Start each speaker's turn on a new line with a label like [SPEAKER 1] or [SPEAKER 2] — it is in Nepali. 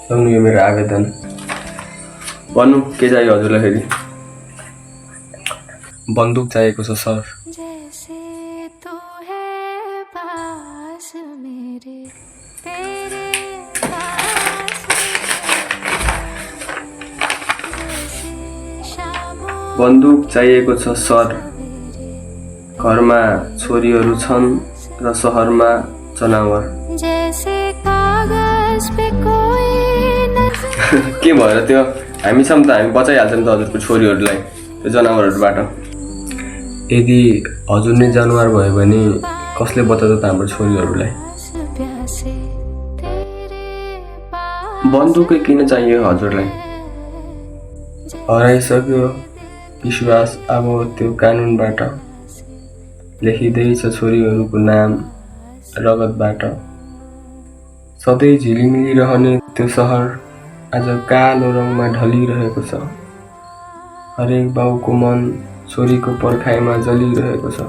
[SPEAKER 1] सुन्नु यो मेरो आवेदन भन्नु के चाहियो हजुरलाई फेरि बन्दुक चाहिएको छ सर बन्दुक चाहिएको छ सर घरमा छोरीहरू छन् र सहरमा जनावर के भएर त्यो हामी छौँ त हामी बचाइहाल्छौँ त हजुरको छोरीहरूलाई त्यो जनावरहरूबाट यदि हजुर नै जनावर भयो भने कसले बचाउँछ त हाम्रो छोरीहरूलाई बन्दुकै किन चाहियो हजुरलाई हराइसक्यो विश्वास अब त्यो कानुनबाट लेखिँदैछ छोरीहरूको नाम रगतबाट सधैँ झिलिमिली रहने त्यो सहर आज कालो रङमा ढलिरहेको छ हरेक बाउको मन छोरीको पर्खाइमा जलिरहेको छ